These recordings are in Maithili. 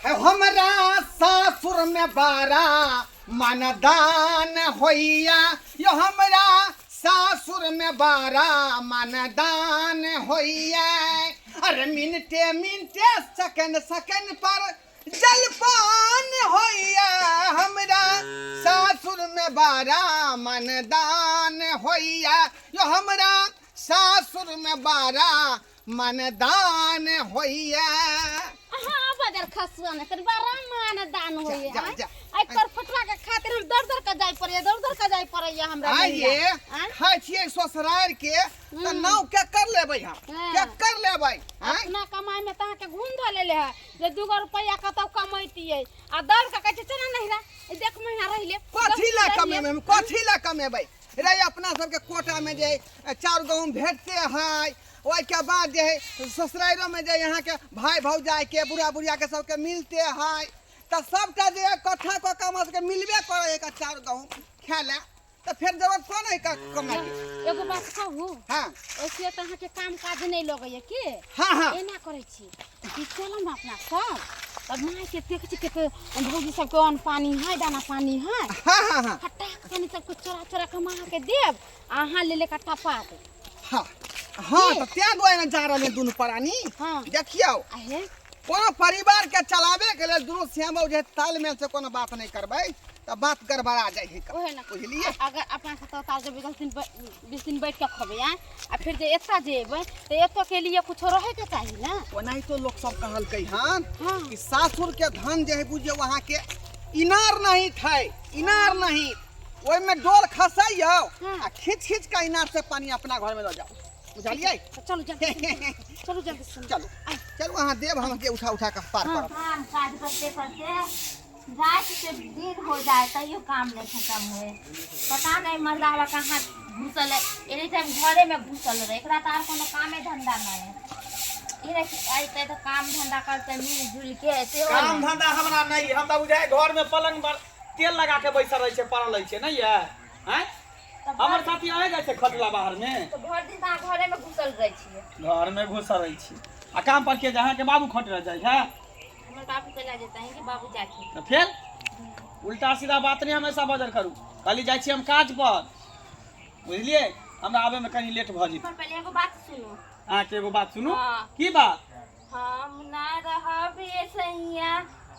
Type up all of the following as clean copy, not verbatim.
है हमरा सासुर में बारा मनदान होइया, यो हमरा सासुर में बारा मनदान होइया। अरे मिनटे मिनटे सेकंड सेकंड पर जलपान होइया, हमरा सासुर में बारा मनदान होइया, यो हमरा सासुर में बारा मनदान होइया। हाँ, बजर खसुआ ने तोर बारा मनदान होइया। जा, जा। आई कर फटवा के खातिर हम दौड़ दौड़ के जाय पड़ैया, दौड़ दौड़ के जाय पड़ैया हमरा। आइए। आँय? खाइ छियै ससुरारि के तऽ नाव के कर लेबै हम? हाँ। के कर लेबै, आँय? अपना कमाई में तऽ अहाँके घूम धऽ लेले है जे दूगो रुपैआ कतौ कमैतियै आ दौड़ के कहै छै चल नहिरा, ई देख महीना रहि ले। कथी लए रहि ले। कमेबै हम? कथी लए कमेबै रे? अपना सबके कोटा में जे चाउर गहूम भेटते है, ओहिके बाद जे है ससुराइरो में जे अहाँके भाय भौजाइके बुढ़ा बुढ़ियाके सबके मिलते है, तऽ सबटा जे इकट्ठा कऽ के हमरा सबके मिलबे करै है चाउर गहूम खाय लए, तऽ फेर जरूरत कोन है कमाइके? एगो बात कहू? हाँ। ओइसे तऽ अहाँके काम काज नहि लगैया की? हाँ हाँ। एना करै छी कि चलम ने अपना सब तब मायके देखै छी कते भौजी सबके अन्न पानी है, दाना पानी है। हाँ हाँ हाँ। फटाक तनी सबके चोरा चोरा के हम अहाँके देब आ अहाँ ले ले कट्टा पात। हाँ हाँ। की? तऽ तें दुआरे ने जा रहल दुनू प्राणी। हाँ। देखियौ, आहे कोनो परिवार के चलावे के लेल दुनू श्याम जे तालमेल से कोनो बात नहीं करबै तऽ बात गड़बड़ा जाइ है। ओहे ने। बुझलियै? अगर अपना सब तऽ जेबै 10 दिन 20 दिन बैठ के खबै आँय, आ फिर जे एतऽ जेबै तऽ एतऽ के लिए कुछो रहै के चाही ने। ओनाहितो लोक सब कहलकै हन हाँ। कि सासुर के धन जे है बुझियौ अहाँके इनार नहीं थे, इनार नहीं, ओहिमे डोल खसैयौ हाँ। आ खींच खींच के इनार से पानी अपना घर में लऽ जाओ, बुझलियै? तऽ चलू जल्दी से, चलू जल्दी से। चलू चलू, अहाँ देब हम के उठा उठा के पार हाँ। करब। काम काज करते करते रात से दिन हो जाए तैयो काम नहीं खत्म हुए। पता नहीं मर्दावा कहाँ घुसल है, एनी टाइम घरे में घुसल रहे। एकरा तो आर कोनो कामे धंधा नहीं है। ई नहीं अइते तो काम धंधा करते मिल जुल के सेहो काम नहीं। धंधा हमरा नहीं, हम तऽ बुझाय घर में पलंग पर तेल लगा के बैसल रहै छै, पड़ल रहै छै, नहीं है आँय? तऽ हमर भरि साथी आइ जाइ छै खटला बाहर में। तऽ भरि दिन तऽ अहाँ घरे में घुसल रहै छियै। घर में घुसल रहै छी आ काम पर के अहाँके बाबू खटला जाइ है? हमर बाबू चला जेता है कि बाबू जाके। तऽ फेर उल्टा सीधा बात नहीं हमेशा बजल करू। कहली जाइ छी हम काज पर, बुझलियै? हमरा आबे में कनी लेट भऽ जेतै। पर पहले एगो बात सुनू। अहाँके एगो बात सुनू? हाँ। की बात? हम ना रहब ये सैया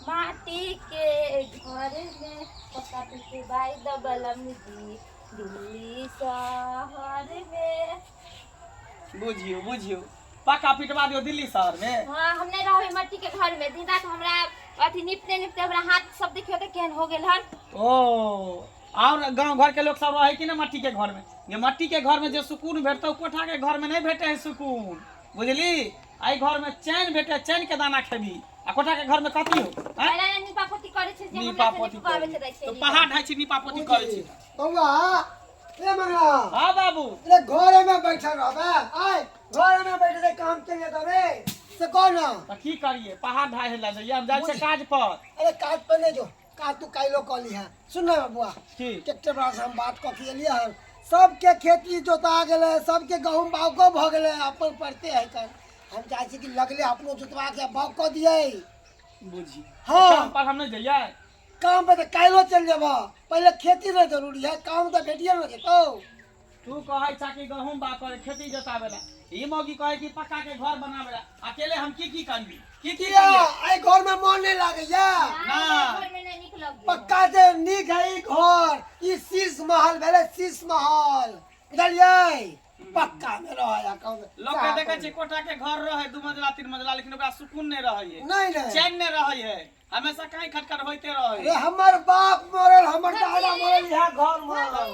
माटी के घर में, पक्का पिटवाई दबलम जी दिल्ली शहर में। बुझियौ बुझियौ, पक्का पिटवा दियौ दिल्ली शहर में। हाँ, हम नहीं रहबे मट्टी के घर में। दिन रात हमरा अथी निपते निपते हमरा हाथ सब देखियो तो केहन हो गेल हन। ओ और गांव घर के लोग सब रहे कि ना मट्टी के घर में? जे मट्टी के घर में जे सुकून भेटतौ कोठा के घर में नहीं भेटे है सुकून, बुझली? एहि घर में चैन भेटे, चैन के दाना खेबी, आ कोठा के घर में कथी हो, आँय? पहिले नीपा पोती करै छै जे नीपा हमरा से पोती निपवाबै करै छै छी। तो पहाड़ ढाइ छी, नीपा पोती करै छी। बौआ ए मंगला। हाँ बाबू। अरे घरे में बैठल रहबे, आय घरे में बैठे से काम चल जेतौ रे, से कह ना। तऽ की करिए, पहाड़ ढाइ ला जाइए, हम जाइ छियै काज पर। अरे काज पर नहीं जो, काज तू काल्हो कऽ लीहे। सुन ना बौआ। की? ट्रैक्टर वाला से हम बात कऽ के एलियै हन, सबके खेती जोता गेलै, सबके गहूम बाउगो भऽ गेलै, अपन पड़ते है कर। हम चाहै छी कि लगले अपनो जोतवा के बाउग कऽ दियै। बुझी। हाँ। काम पर हम नहीं जइयै। काम पर तऽ काल्हो चलि जेबह, पहिले खेती ने जरूरी है, काम तऽ भेटिए ने जेतौ। तू कहै छा कि गहूम बाग करे, खेती जोतावे ला, ई मौगी कहै कि पक्का के घर बनावे ला, अकेले हम की की करबी, की की किया? करियै? एहि घर में मन नहीं लागैया। ना। घर में नहीं नीक लगैया। पक्का जे नीक है ई घर, ई शीश महल भेलै, शीश महल, बुझलियै? पक्का में रहै आ कहू लोग के देखै छी कोठा के घर रहै 2 मंजिला 3 मंजिला, लेकिन ओकरा सुकून नहीं रहै है। नहीं, नहीं। चैन नहीं रहै है, हमेशा कहीं खटखट होते रहै। अरे हमर बाप मरल, हमर दादा मरल, इएह घर मरल।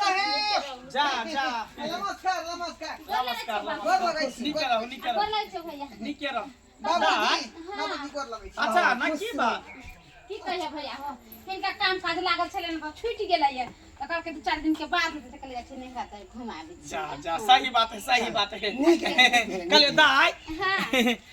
साहेब। जा जा। नमस्कार नमस्कार। नमस्कार। गोर लगै छी। नीके रहू, नीके गोर रहू। लगै छै भैया। नीके रहू। बाबूजी, बाबूजी गोर लगै छी। अच्छा ना की बात? की कहिए भैया हो, हिनका काम काज लागल छलनि तऽ छुटि गेलैया, तऽ कहलकै 2-4 दिन के बाद हेतै, तऽ कहलियै जाइ छी नैहरा तऽ घुमाबै छी। जा जा, सही बात है, सही बात है। कहलियै दाइ, हाँ।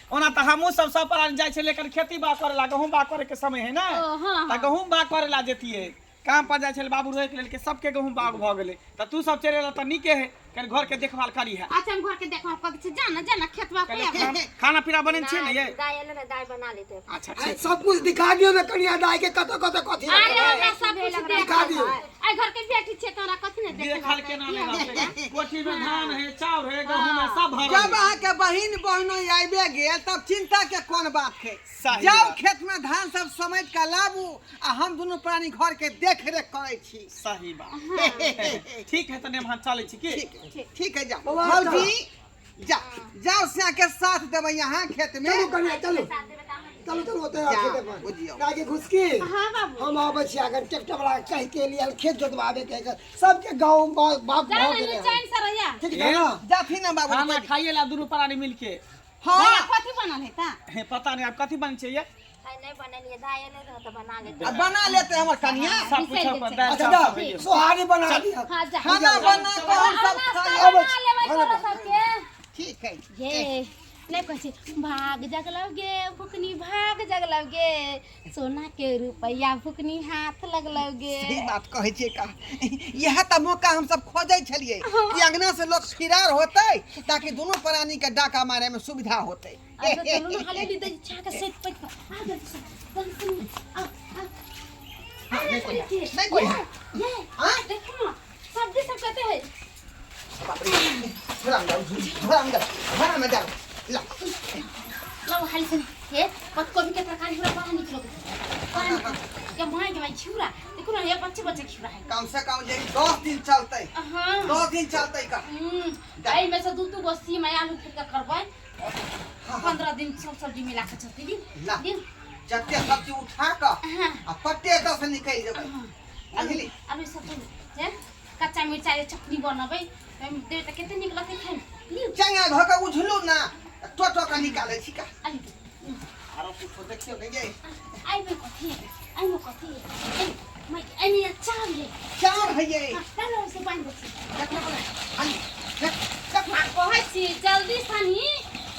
ओना तऽ हमहूँ सब सब प्राणी जाइ छै, लेकिन खेती बाग करे ला, गहूम बाग करे के समय है ना। ओ, हाँ, तऽ हाँ। गहूम बाग करे ला जतियै, काम पर जाइ छलै बाबू, रोकि लेलकै, सबके गहूम बाग भऽ गेलै, तऽ तू सब चलि एलह तऽ नीके है। कनि घर के देखभाल करी है। अच्छा, हम घर के देखभाल कर दै छी, जा ना, जा ना, खेतवा कहले पे। खाना पीना बनेने छियै ने ये? दाइ एलै ने, दाइ बना लेतै। अच्छा, आइ ठीक। सब कुछ दिखा दियौ ने कनिया दाइ के, कतऽ कतऽ कथी अरे रखबै। हमरा सब कुछ दिखा दियौ। आई घर के बेटी छै, तोरा कथी ने देखल केना नहि रहतै? कोठी में धान है, चाउर है, गहूम है, सब भरल जब है। अहाँ के बहिन बहनो आबे गेल तब चिंता के कोन बात है। सही जाओ बात। खेत में धान सब समेट के लाबू आ हम दुनू प्राणी घर के देख रेख करै छी। सही बात, ठीक है, तऽ नेमहान चलै छी की? ठीक है, ठीक है, जाओ। बौआ, भौजी जा, जाओ सिया के साथ देबै यहाँ खेत में। चलू कनिया, चलू चलू चलू, ओतै जा, खेते पर। बुझियौ। दाइ के घुसकी। हाँ बाबू। हम आबै छी अगर ट्रैक्टर वाला कहि के लिए खेत जोतवाबे के है। सबके गाँव बाप जा भऽ ना, गेलै हन। चैन से रहिया। ठीक छै ना? जाथी ना बाबू। खाना खाइए ला दुनू प्राणी मिलके। हाँ। भैया, कथी बनल है ता? हे, पता नहीं आब कथी बन छै ये। आइ नहि बनेलियै, दाइ एलै रहै तऽ बना लेतै। आ बना लेते हमर कनिया। सब बिसरि कुछ गेल अपन छै। दालि अच्छा चावल जा, सब होइए। सोहारी बना दिअ। हाँ जा। खाना बना के हम सब खा लेबै। बना लेबै तोरा सबके। ठीक है। ये नहीं कहै छै, भाग जगलौ गे फुकनी, भाग जगलौ गे, सोना के रुपैया फुकनी हाथ लगलौ गे। सही बात कहै छियै का, इएह तऽ मौका हम सब खोजै छलियै कि अंगना से लोग फिरार होतै ताकि दुनू प्राणी के डाका मारे में सुविधा होतै। अच्छा चलू ने, हाले ली दै छा के सेट पैत के आ जल्दी से, जल्दी से आ आ। नहीं कोई है, नहीं कोई है। ये हाँ? देखो ना, सब्जी सब कते है। बाप रे, झोरा में डालो, झोरा में डालो, झोरा में डालो। ला। लो हाली से हे पत्त गोभी के तरकारी पूरा बाहर निकलो बाहर निकलो। ये my के my खिउरा देखो ना, ये बच्चे बच्चे खिउरा है। कम से कम जे 10 दिन चलतै। हाँ। 10 दिन चलतै का। एहि में से दू दू गो सीम आ आलू फेर के करबै, 15 दिन सब सब्जी मिला के चलतै दिन। ला। दिन। जते सब्जी उठा कऽ हाँ। आ पट्टे एतऽ से निकलि जेबै। आलू बुझली? आलू सब हे कच्चा मिरचाई के चटनी बनबै, ओहिमे देबै तऽ कते नीक लगतै खाइमे। लिउ। चंगा धऽ कऽ उझलू ना, टोटो कऽ निकालै छी का। आलू। आरो कुछो देखियौ ने ये। एहिमे कथी है? एहिमे कथी है? एहिमे एहिमे चाउर है। चाउर है ये। हाँ, चलो से बान्हि दै छी। देख ले, आलू, देख, देख। आ कहै छी जल्दी सनी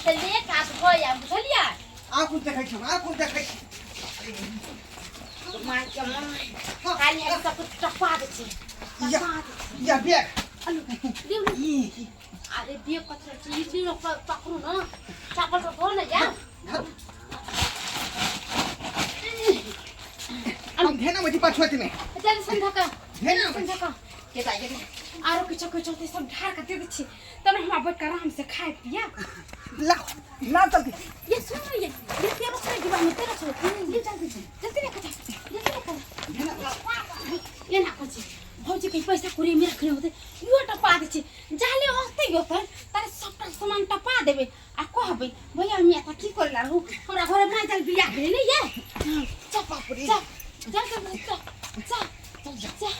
तऽ ले काज भऽ जायब, बुझलियै? आ कुछ देखै छी, आ कुछ देखै छी। माय के माय, खाली हम सब कुछ टपा दै छी, या, टपा दै छी। या बैग। आलू दिउ ने। अरे बैग कथी छै? ई दिउ, पकड़ू न, चावल सब धो ने जा। हम धेना मथी पछोत में। जल्दी सन धक्का, धेना जल्दी सन धक्का। के दाइ, के दाइ। आरो किछो किछो ते सब ढार के दे दै छी, तब ने हमरा बैठ के आराम से खाय पिया। ला, ला जल्दी। ये सुन ये, ये तेरा छोड़ डिब्बा में, तेरा छोड़। ये जल्दी जल्दी लेके जा, जल्दी लेके जा। ये ना कुछ भौजी के पैसा कुरी में रखने होते, यो टपा दे छी। जाले होते यो तर तारे सबटा सामान टपा देबे आ कहबे भैया हम एता की करे ला रहू, हमरा घरे माय जाल बियाह भेलै ने ये। चल बाप रे। चल चल चल चल चल चल चल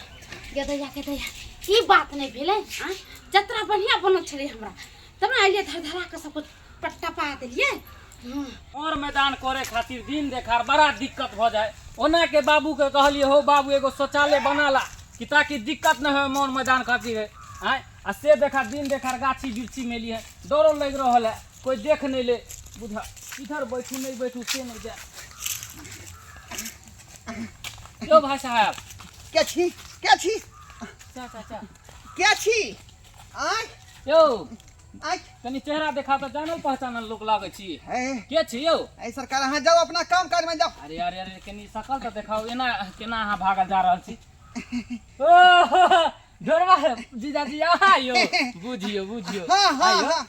गेदैया गेदैया, ई बात नहि भेलै। आ जतरा बढ़िया बनल छलै हमरा, तब ने अलियै धर धरा के सब कुछ टपा देलियै। और मैदान करे खातिर दिन देखार बड़ा दिक्कत भ जाए। ओना के बाबू के कहलिए हो बाबू एगो शौचालय बना ला कि ताकि दिक्कत न हो मोर मैदान खातिर है। आँय, आ से देखा दिन देखार गाछी बिरछी में लिए डरो लग रहल है, कोई देख नहीं ले, बुझा इधर बैठू नहीं बैठू से नहीं जाए। यो भाई साहब। के छी? के छी? चा, चा, चा। के छी? आँय? यो। आँय? कनी चेहरा देखा तो जानल पहचानल लोग लागै छी। हे। के छी यौ? ऐ सरकार, अहाँ जाउ अपना काम काज में जाउ। अरे अरे अरे, कनी शकल तो देखाउ, एना केना अहाँ भागल जा रहल छी? ओह, ढोरबा जीजाजी अहाँ यौ, बुझियौ बुझियौ। हाँ, हाँ, आइयौ। हाँ।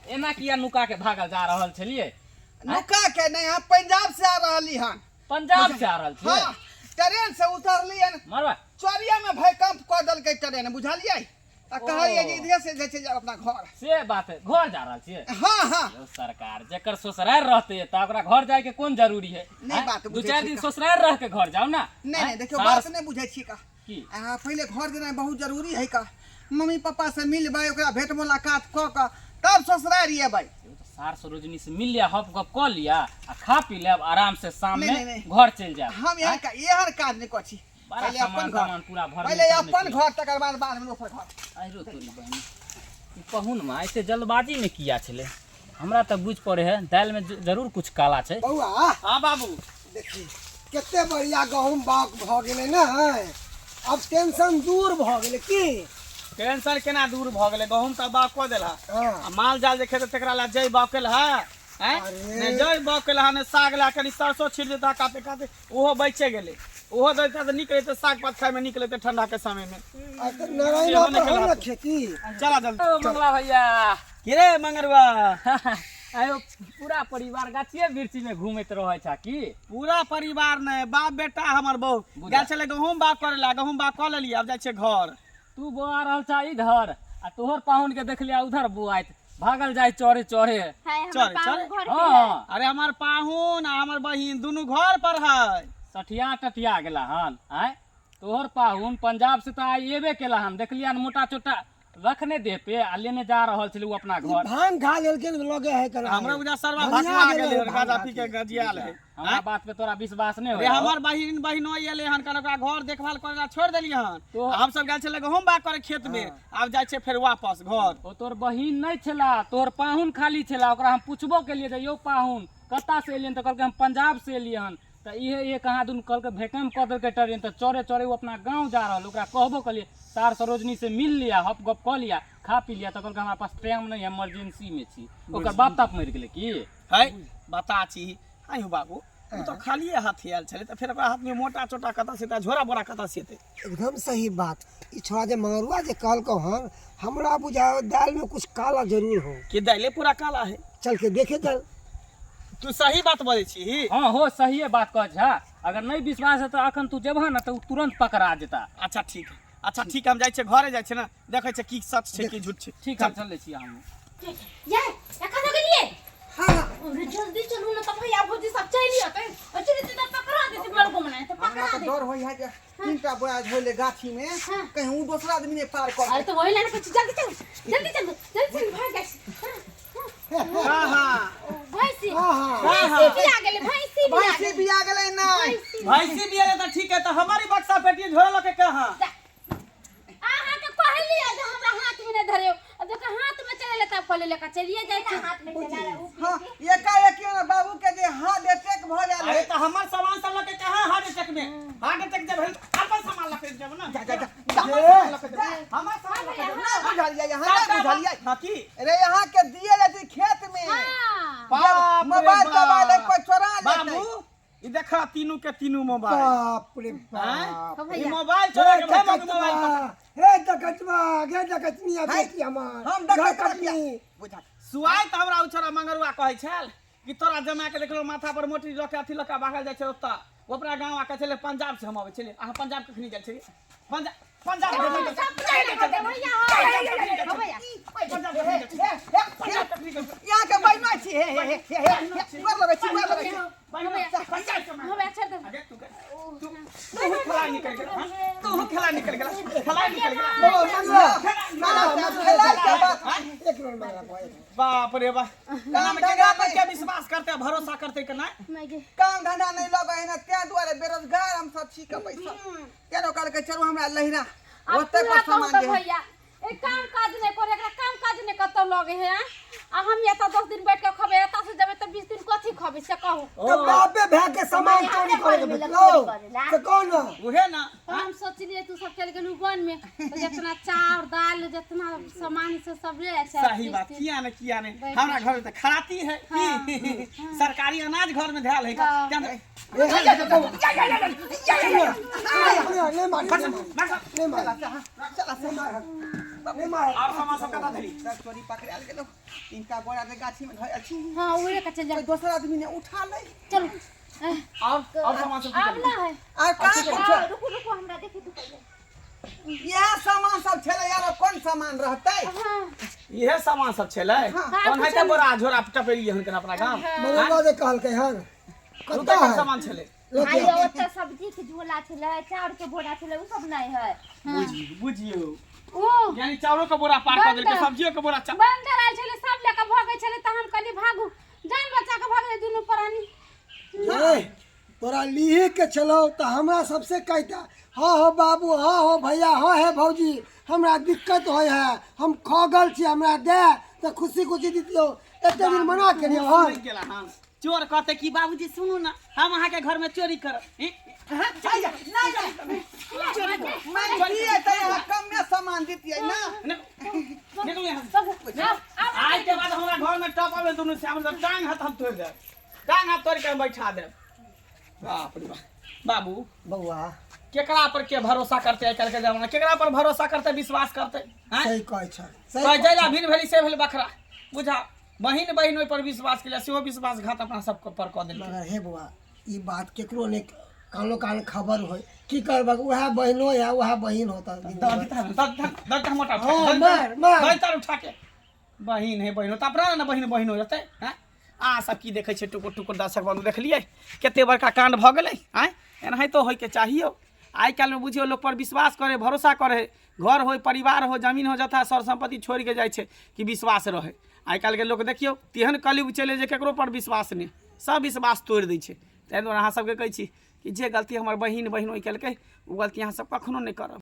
एना किया नुका के भागल जा रहल छलियै? नुका के नहीं, हम पंजाब से आ रहली हन। पंजाब से आ रहल छियै? हाँ, ट्रेन से उतरली हन। मरबा। चोरिया में भूकंप कऽ देलकै ट्रेन, बुझलियै? तऽ कहलियै जे इधरे से जे छै जे अपना घर। से बात है, घर जा रहल छियै? हाँ, हाँ। यौ सरकार, जेकर ससुराल रहतै तऽ ओकरा घर जाय के कोन जरूरी है? नहीं, आँय? बात दू बुझै चारि छी दिन का। ससुराल रह के घर जाउ ना। नहीं, आँय? नहीं, देखियौ, सार बात नहीं बुझै छी का। की? आ, पहिले घर जेनाइ बहुत जरूरी है का। मम्मी पापा से मिलबै, ओकरा भेंट मुलाकात कऽ कऽ तब ससुराल एबै। सार सरोजनी से मिल लिया, हप गप कऽ लिया आ खा पी लेब आराम से, शाम नहीं, में नहीं, नहीं। घर चलि जायब। हम एहन एहन काज नहीं करै छी। बड़ा पहिले सामान अपन घर, सामान पूरा भरने पहिले तरने अपन छी। घर, तकर बाद बाद में दोसर घर। आइरो तोरी बहिन, ई पहुन में ऐसे जल्दबाजी में किया छलै? हमरा तऽ बुझि पड़े है दालि में जरूर कुछ काला छै। बौआ। हाँ बाबू। देखी कते बढ़िया गहूम बाग भऽ गेलै ने, अब टेंशन दूर भऽ गेलै की। टेंशन केना दूर भऽ गेलै गहूम तऽ बाग कऽ देलहा हाँ। आ माल जाल जे खेतै तकरा लए जइ बाग केलहा आँय अरे। ने जइ बाग केलहा ने साग लए कनि सरसो छीट देता काते काते ओहो बचे गेलै ओहो दैता तऽ नीक रहितै साग पात खायमे नीक लगतै ठंडा के समयमे आ तऽ नारायणा पर हो ने खेती चला जल्दी ओ मंगला भैया की रे मंगरुआ आयो पूरा परिवार गाछिए वृक्षी में घूमैत रहै छा की पूरा परिवार नहि बाप बेटा हमर बहू गेल छलै गहूम बाग करै लए गहूम बाग कऽ लेलियै आब जाइ छियै घर तू बौआ रहल छा इधर आ तोहर पाहुन के देखलिया उधर बौआइत भागल जाय चढ़े चढ़े है हमर चल, पाहुन चल। घर पे है हाँ अरे हमर पाहुन आ हमर बहिन दुनू घर पर है सठिया टठिया गेला हन आय तोहर पाहुन पंजाब से तऽ आइ एबे केला हन देखलिया हन मोटा चोटा रखने देह पे आ लेने जा रहल छलै ओ अपना ई घर भांग खा लेलखिन लगे है करा हमरा बुझा सरवा भनिया भकवा गेलै गेलै भांग गाजा खा पी के गजियाल है हमरा बात पे तोरा विश्वास नहि रे होय हमर बहिन बहिनो एलै हन कन ओकरा घर देखभाल करे ला छोड़ देलियै हन तो- हम सब गेल छलै गहूम बाग करे खेत में आब जाइ छै फेर वापस घर ओ तोर बहिन नहि छला तोहर पाहुन खाली छला ओकरा हम पुछबो केलियै जे यौ पाहुन कतऽ से एलियन तऽ कहलकै हम पंजाब से एलियै हन तऽ इहे इहे कहाँ दुनू कहलकै भेकम कऽ देलकै ट्रेन तऽ चढ़े चढ़े ओ अपना गाँव जा रहल ओकरा कहबो केलियै सार सरोजनी से मिल लिया हप गप कऽ लिया खा पी लिया तऽ कहलकै हमरा पास टाइम नहि है इमरजेंसी में छी ओकर बाप ताप मरि गेलै की है बता छी आयु बाबू ओ तऽ खालिए हाथ आयल छलै तऽ फेर ओकरा हाथमे मोटा चोटा कतऽ से झोरा बोरा कतऽ से एतै एकदम सही बात ई छोड़ा जे मंगरुआ जे कहलकौ हन हमरा बुझाओ दाल में कुछ काला जरूर हो कि दाइले पूरा काला है चल के देखे चल तू सही बात बजै छी हाँ हो सहिए बात कहै छह अगर नहि विश्वास है तऽ अखन तू जेबह ने तऽ ओ तुरंत पकड़ा जेता अच्छा ठीक है अच्छा ठीक है हम जाइ छियै घरे जाइ छियै ने देखै छियै की सच छै की झूठ छै ठीक है चलै छी हम ये एखन गेलियै हाँ अरे जल्दी चलू ना तब भैया भौजी सब चलि अतै और चलि जेतै तऽ पकड़ा देतै बड़को मने तऽ हमरा पकड़ा तऽ दे डर होइ है जे तीनटा बोरा धोले गाछी में हाँ। कहीं ऊ दोसरा आदमी नहीं पार कर अरे तो वही लाइन कुछ जल्दी चल जल्दी चल जल्दी चल भाग जाइ हाँ हाँ भैंसी हाँ हाँ भैंसी भी आ गेलै भैंसी भी आ भैंसी गेलै भी आ गेलै नहीं भैंसी भी एलै तऽ ठीक है तऽ हमारी बक्सा पेटी झोरा लऽ के कहाँ अहाँके कहलियै जे हमरा हाथ में नहि धरियौ अब जखन हाथ में चले तब कहले लेकर चलिए जाइ छी हाथ में चला रहा उ हाँ एकाएक ना बाबू के जे हार्ट अटैक भऽ गेल अरे तऽ हमर सामान सब लऽ के कहाँ हार्ट अटैक में हार्ट अटैक जब भेल अपन सामान लऽ के जेब ना जा जा जा हमर सामान लऽ के जेब हमर सामान लऽ के जेब ना बुझलियै यहाँ ना बुझलियै हाँ की अरे यहाँ के दिए जाइ छै खेत में हाँ बाप रे मोबाइल तोबाइल बाप। कोई चोरा लेतै बाबू ई देखा तीनू के तीनू मोबाइल बाप रे आँय? बाप ई मोबाइल चोरा के हे भाई बाबू मोबाइल डकैतवा, हे डकैतवा, गे डकैतनिया है, बेटी हमार हम डकैत डकैतनी। बुझा सुआइ तऽ हमरा ओ छोरा मंगरुआ कहै छल कि तोरा जमा के देखलो माथा पर मोटरी लऽ के अथी लऽ के भागल जाइ छै ओतऽ ओ अपना गाँव आ कहै छलै पंजाब से हम अबै छलियै अहाँ पंजाब कखनी जाइ छलियै पंजाब पंजाब कखनी जाइ छलियै? भैया हो भैया पंजाब कखनी जाइ छलियै? पंजाब कखनी जाइ छलियै? यहाँ के बैठना छी हे हे हे हे हे गोर लगै छी गोर लगै छी पंजाब से हो भैया छोड़ दे अरे तू तू तू खेला निकल गेला हाँ? तू खेला निकल गेला खेला निकल गेला बाबा, मंगला, ना ना खेलाइ के बात एक मिनट मंगला, बाबा, एक मिनट। बाप रे बाप केना में केकरा पर के विश्वास करते भरोसा करते के नहीं मैं गे काम धंधा नहीं लगै है ना तें दुआरे बेरोजगार हम सब छी के पैसा केनो कहलकै चलू हमरा लहिरा अब ओते पूरा पर कहू सामान तऽ जे है। भैया ए काम काज नहि करे एकरा काम काज नहि कतौ लगे है आ हम एतऽ 10 दिन बैठ के खबै एतऽ से जेबै तऽ 20 दिन कथी खबै से कहू तो बापे भाई के सामान चोरी करे के भेटलो तो कौन ना उहे ना तो हम सोचलिए तू सब चल गेलू वन में तो जितना चाउर दाल जितना सामान से सब ले आयल छै सही बात किया ने किया ने हमरा घर में तो खराती है की सरकारी अनाज घर में धैल है हाँ। क्या ने- नहीं मार नहीं मार नहीं मार नहीं मार और सामान सब कता धरी सब चोरी पकड़ायल गेलो तीनटा बोरा जे गाछी में धयल छी हाँ उहे के चल जा कोई दोसर आदमी ने उठा ले चलो और सामान सब आब ना है आ का कुछ रुकू रुकू हमरा देखी तू पहिले इएह सामान सब छलै यार कोन सामान रहतै हाँ इहे सामान सब छलै कौन है ते बोरा झोरा टपेलिए हन केना अपना गाम मंगलवा जे कहलकै हन रुपए कत्ता के है सामान छलै भाई ओतऽ सब्जी के झोला छलै चाउर के बोरा छलै उ सब नहि है बुझियो बुझियो ओ यानी चाउरो के बोरा पार कऽ देलकै बंद। सब्जियो के बोरा बंदर आयल छलै सब लऽ कऽ भगै छलै तऽ हम कहलियै भागू जान बचा कऽ भगलै दुनू प्राणी ए, तोरा लीही के छलौ तऽ हमरा सबसे कहता हाँ हो बाबू हाँ हो भैया हाँ हे भौजी हमरा दिक्कत होइ है हम खगल छी हमरा दे तऽ खुशी खुशी दितियौ एते दिन मना केलियौ हन सुनि गेला हन चोर कहते कि बाबूजी सुनू ना हम अहाँके घर में चोरी करब ई, नहीं दिए तऽ यहाँ कमे सामान दिए। दितियै ना। निकलू यहाँ से। आइ के बाद हमरा घर में टप आवे दुनू से हम टांग हाथ हम तोड़ देब, टांग हाथ तोड़ के हम बैठा देब। बाप रे बाप। बाबू बौआ, केकरा पर के भरोसा करते आइ काल्हि के जमाना, केकरा पर भरोसा करते विश्वास करते आँय? सही कहै छ, सही। कहै जैला भिन भेली से भेल बखरा, बुझा बहिन बहिन ओहि पर विश्वास केलियै, सेहो विश्वासघात अपना सबके पर कऽ देलकै। मगर हे बौआ, ई बात केकरो नहि कानो कान खबर होय, की करबक, उएह बहिनो है, उएह बहिन होता। दऽ दीता मोटा उठा हाँ, के, मार, मार। दऽ दीता उठा के। बहिन है बहिन तऽ अपना ने बहिन बहिन हो जेतै। आँय, अहाँ सब की देखै छियै टुकुर टुकुर? दर्शक बन्धु, देखलियै कते बड़का काण्ड भऽ गेलै? आँय, एनाहितो होइके चाहियो। आइ काल्हिमे बुझियौ लोक पर विश्वास करे, भरोसा करे, घर होइ, परिवार हो, जमीन हो, जथा सर सम्पत्ति छोड़ि के जाइ छै कि विश्वास रहै। आइ काल्हिके लोक देखियौ तेहन कलयुग चलि जे केकरो पर विश्वास नहि, सब विश्वास तोड़ि दै छै। ताहि दुआरे अहाँ सबके कहै छी कि जे गलती हमर बहिन बहिनोइ केलकै, ओ गलती अहाँ सब कखनो नहि करब।